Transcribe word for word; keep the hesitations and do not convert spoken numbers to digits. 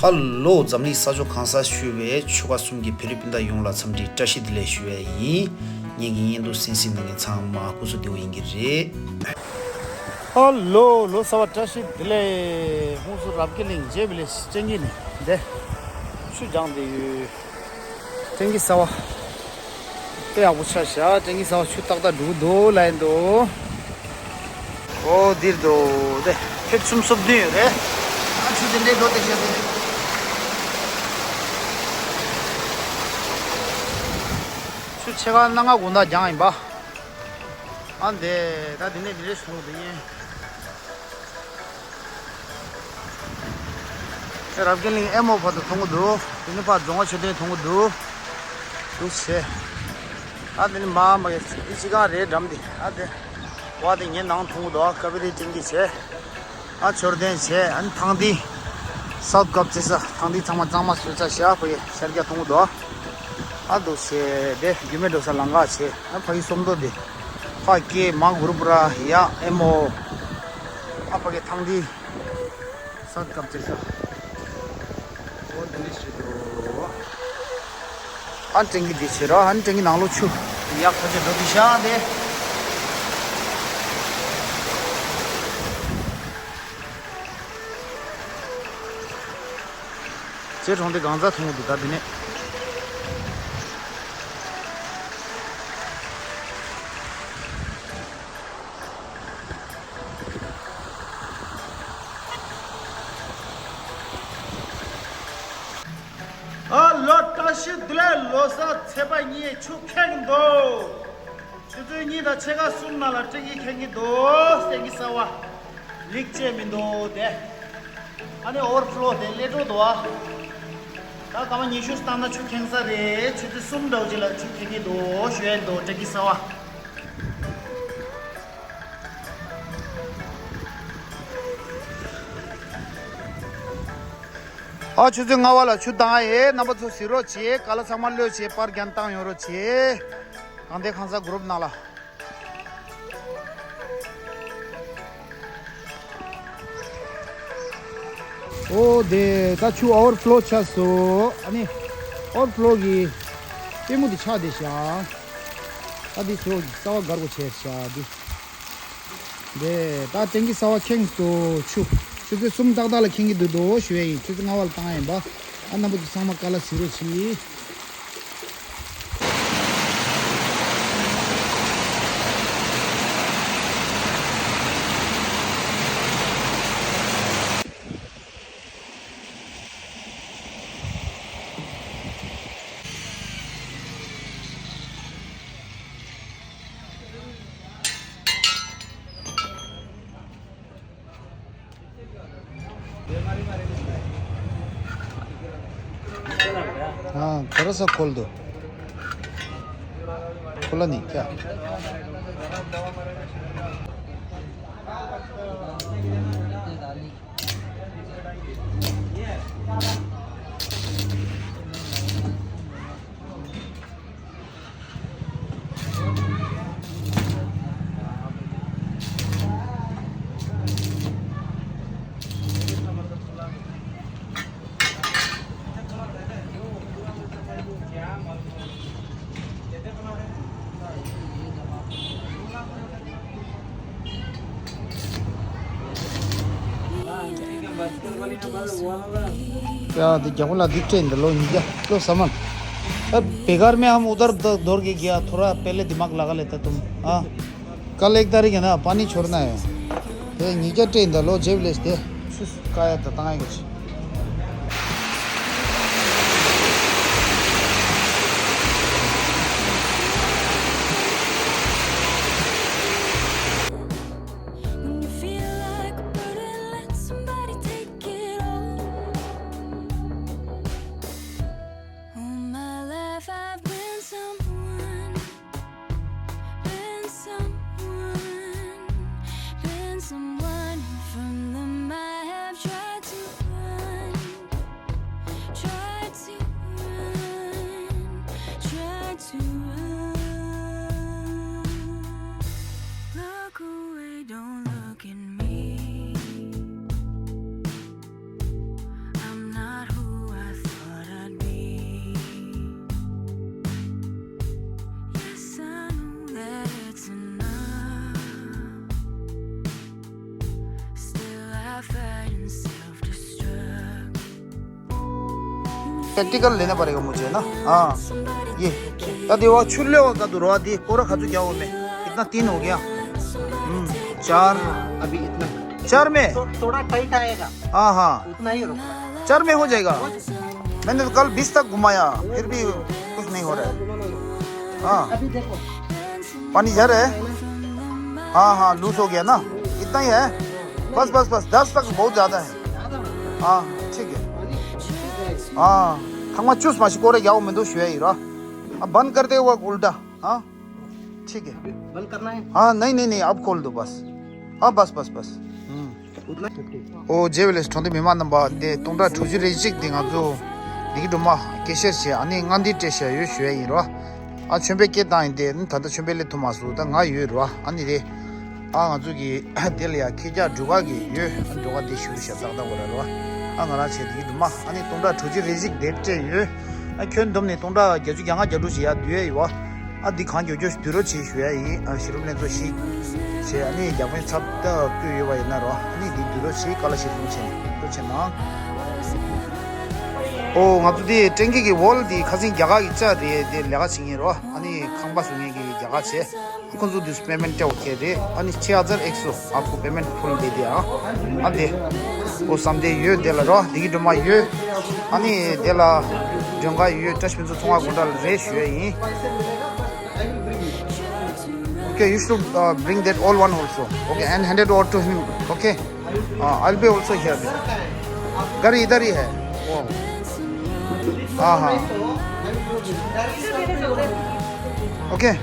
ཧ་ལོ། འཛམ་གླིང་ས་ཕྱོགས་གང་སར་བཞུགས་པའི་ཆོལ་ཁ་གསུམ་གྱི་བོད་རིགས་སྤུན་ཟླ་ཡོངས་ལ་འཚམས་འདྲི་བཀྲ་ཤིས་བདེ་ལེགས་ཞུ་བ་ཡིན། ངེད་ཀྱི་བརྙན་ཐུང་གསན་གཟིགས་གནང་མཁན་ཚང་མ་སྐུ་གཟུགས་བདེ་པོ་ཡིན་གྱི་རེད། ཧ་ལོ། ལོ་གསར་པ་བཀྲ་ཤིས་བདེ་ལེགས། ཧུན་སུར་རབ་རྒྱས་གླིང་བྱས་པ་ལས་སྤྱང་ཀི་ནི་འདི་ཆུ་སྦྱངས་བསྡད་ཡོད། སྤྱང་ཀི་གསར་པ། དཔེ་ཡག་པོ་ཆགས་ཤག་སྤྱང་ཀི་གསར་པ་ཆུ་ཏག་ཏག་འགྲོ་གི་འདུག་ལབ་ཡིན་འདུག་ཨོ་འདིར་འདུག་དེ་ཁྱོད་ཆུ་སོབ་བདུན་ཡོད་རེད། ཨ་ཆུ་དེ་འདྲའི་འགྲོ་དེ་ཤ་དེ། ཆུ་ཕྱེད་ཀ་སྣ་ལྔ་དགོང་དག་རྒྱང་ཡིན་པ། ཨ་འདས་ད་དེ་ནས་དེ་རེ་སོང་དེ་ཡིན། ཨེ་རབ་རྒྱས་གླིང་ཨེ་མོ་བར་དུ་མཐོང་གི་འདུག་དེ་ནི་ཕར་རྫོང་ཁ་མཆོད་རྟེན་མཐོང་གི་འདུག་འདུག་ཟེ། ཨ་དེ་ནི་མ་མ་གི་འདི་ཅི་གང་རེད་འགྲམ་འདི་ཨ་དེ། བ་དེ་ངའི་ནང་མཐོང་གི་འདུག་ཨ་ཀ་བེ་རི་སྤྱང་ཀི་བྱས། ཨ་མཆོད་རྟེན་བྱས། ཨ་ནི་ཐང་འདི། སའུཐ་ཀབ་བྱེད་ས་ཐང་འདི་ཚང་མ་གཙང་མ་བཟོས་ཚར་ཤག་ཕ་གི་ཤར་རྒྱག་མཐོང་གི་འདུག་ཨ་འདུག་ཟེ་དེ་རྒྱུད་སྨད་འགྲོ་ས་ལམ་ཁ་བྱས། ཨ་ཕ་གི་སོམ་མདོ་འདི། ཕ་སྐད་མ་གུ་རུ་པུ་ར་ཡ་ཨེ་མོ། ཨ་ཕ་གི་ཐང་འདི། སའུཐ་ཀབ་བྱེད་ས། ཨོ་འདི་ནི་ཞིག་འདུག་ཨ་སྤྱང་ཀི་འདི་བྱེད་རོགས། ཨ་ནི་སྤྱང་ཀི་ནང་ལོགས་ཆུ་ཡག་ཐག་ཆོད་འགྲོ་འདི་ཤག་འདི། རྗེ་གྲོང་སྡེ་གང་ཚ་མཐོང་གི་འདུག་ད་འདི་ནས། ཨ་ལོ་བཀྲ་ཤིས་བདེ་ལེགས། ལོ་གསར་ཚེས་པ་གཉིས་ཆུ་ཁེངས་འདུག་ཆུ་ཚོད་གཉིས་དང་ཕྱེད་ཀ་གསུམ་ནང་ལ་སྤྱང་ཀི་ཁེངས་ཀྱི་འདུག་སྤྱང་ཀི་གསར་པ། ལིག་བཅད་མི་འདུག་དེ། ཨ་ནི་ཨོ་ཝར་ཕ་ལོ་དེ་སླེབས་འགྲོ་འདུག་ཨ། ད་སྐར་མ་ཉི་ཤུ་བཏང་ན་ཆུ་ཁེངས་ས་རེད། ཆུ་ཚོད་གསུམ་འདྲ་བོ་ཅིག་ལ་ཆུ་ཁེངས་ཀྱི་འདུག་ཞུ་ཡས་འདུག་སྤྱང་ཀི་གསར་པ། ཨ་ཆུ་ཚོད་ལྔ་པ་ལ་ཆུ་བཏང་ཡས། རྣམ་པ་ཚོ་གཟིགས་རོགས་བྱེད། ཀ་ལ་ཚང་མ་གློད་བྱེད། པར་རྒྱན་བཏང་ཡོང་རོགས་བྱེད། གང་དེ་གང་ས་གུ་རུབ་ནང་ལ། ཨོ་དེ་ད་ཆུ་ཨོ་ཝར་ཕ་ལོ་ཆགས་སོང་། ཨ་ནི་ཨོ་ཝར་ཕ་ལོ་གི་པུས་མོ་དེ་ཆགས་བསྡད་ཤག་ད་འདི་ཚོ་རྩ་བ་འགར་དགོས་བྱས་ཤག་འདི། དེ་ད་སྤྱང་ཀི་གསར་པ་ཁེངས་སོང་། ཆུ་ཆུ་ཚོད་གསུམ་ཏག་ཏག་ལ་ཁེངས་ཀྱི་འདུག་འདུག་ཞུ་ཡས་ཡིན། ཆུ་ཚོད་ལྔ་པ་ལ་བཏང་ཡིན་པ། ཨ་རྣམ་པ་ཚོ་ཚང་མ་ཀ་ལ་གཟིགས་རོགས་གྱིས། हाँ, थोड़ा सा खोल दो। खुला नहीं क्या? ཡ་དེ་རྒྱ་པོ་ལ་སྡིག་སྤྲད་འདི་ལོ་ཉིས་བརྒྱ་ལོ་ས་མ། ཨ་बेकार में हम उधर द- दौड़ के गया, थोड़ा पहले दिमाग लगा लेता तुम। हाँ, कल एक तारीख है ना, पानी छोड़ना है। དེ་ཉིས་བརྒྱ་སྤྲད་འདི་ལོ་ཇེབ་ལས་དེ་ཆུ་ཀ་ཡ་ད་བཏང་ཡ་གི་ཆུ། When you feel like a burden, let somebody take it all. All my life I've been someone, been someone, been someone. From them I have tried to run. Practical लेने पड़ेगा मुझे ना। हाँ, ये। दादी, वो छुल्ले होगा तो रवा दी, कोरा खा तो क्या हो मैं? कितना, तीन हो गया? हम्म, चार। अभी इतना। चार में? थो-, थोड़ा टाइट आएगा। हाँ, हाँ। उतना ही रुकना। चार में हो जाएगा। मैंने तो कल बीस तक घुमाया, फिर भी कुछ नहीं हो रहा है। हाँ। अभी देखो। पानी झड़ है। हाँ, हाँ, लूज हो गया ना। इतना ही है। बस, बस, बस, दस तक बहुत ज़्यादा है। हाँ, ठीक है। हाँ, ཐང་མ་བཅུ་མ་ཞིག་སྐོར་ར་རྒྱག་མི་འདུག་ཞུ་ཡ་ཡིན་ར། अब बंद कर दे, वो उल्टा। हाँ, ठीक है। बंद करना है? हाँ, नहीं, नहीं, नहीं, अब खोल दो बस। हाँ, बस, बस, बस। हम्म। उतना फिफ्टी। ཨོ་རྗེ་བའི་ལེགས་གྲོང་སྡེ་མི་མང་རྣམ་པ། འདི་སྟོང་ཕྲག་དྲུག་ཅུ་རེ་གཅིག་འདི་ང་ཚོ་འདི་གི་སྒྲོལ་མ་སྐྱེ་ཤར་བྱས། ཨ་ནི་སྔ་འདི་སྤྲད་བཞག་ཡོད་ཞུ་ཡ་ཡིན་ར། ཨ་མཆོད་པའི་སྐད་བཏང་ཡིན་ཏེ། ཨ་ད་ལྟ་མཆོད་པའི་སླེབས་ཐུབ་མ་སོང་། ད་ང་ཡོད་ར། ཨ་ནི་རེད། ཨ་ང་ཚོ་གི་དེ་ལ་ཡ་ཁེ་རྒྱག་འབྲུ་ག་གི་ཡོད། ཨ་འབྲུ་ག་དེ་ཞུ་ཤ་ཙག་ད་གོ་ར་ར། ཨ་ང་རང་བྱས་འདི་གི་སྒྲོལ་མ། ཨ་ནི་སྟོང་ཕྲག་དྲུག་ཅུ་རེ་གཅིག་དེབ་སྤྲད་ཡོད། ཨ་ཁྱོན་བསྡོམས་ནས་སྟོང་ཕྲག་བརྒྱད་ཅུ་གྱ་ལྔ་གྱ་དྲུག་ཞིག་ཡར་བསྡུ་ཡ་ཡོད་བ། ཨ་འདི་གང་མགྱོགས་མགྱོགས་ཞིག་བསྡུ་རོགས་བྱེད་ཞུ་ཡ་ཡིན། ཨ་གཞི་རིམ་ལྷན་ཚོགས་ཤིག་བྱས། ཨ་ནི་རྒྱ་དཔོན་ཚབ་ད་བསྐོས་ཡོད་པ་ཡིན་ན་རོ། ཨ་ནི་འདི་བསྡུ་རོགས་བྱེད། ག་ལ་ཞིག་རུང་བྱས་ནས་བསྡུ་བྱས་ན། ཨོ་ང་ཚོ་འདི་ཀྲེང་ཀི་གི་ཝོལ་འདི་ཁ་སང་རྒྱ་གར་གྱི་ལྕགས་རེད། དེ་ལས་ཀ་བྱེད་མཁན་རོ། ཨ་ནི་ཁང་པ་བཟོ་མཁན་གྱི་རྒྱ་གར་བྱས། ཁོང་ཚོ་དུས་སུ་པེ་མེན་ཊ་སྤྲད་འོ་ཁེ་རེད། ཨ་ནི་ཆེ་ཨ་ཛར་ཨེག་སོ་ཨ་ཁུ་པེ་མེན་ཊི་ཕུལ་དེ་དེ་ཨ། ཨ་དེ་ཨོ་བསམ་དེ་ཡོད། དེ་ལ་རོ་འདི་གི་སྒྲོལ་མ་ཡོད། ཨ་ནི་དེ་ལ་མགྲོན་ཁང་ཡོད། བཀྲ་ཤིས་ཕུན་ཚོགས་ཚོང་ཁང་དགོང་དག་ལ་རེད་ཞུ་ཡ་ཡིན། Okay, you should uh, bring that all one also. Okay, and hand it over to him. Okay, uh, I'll be also here. गाड़ी इधर ही है। ओ। हाँ, हाँ। Okay.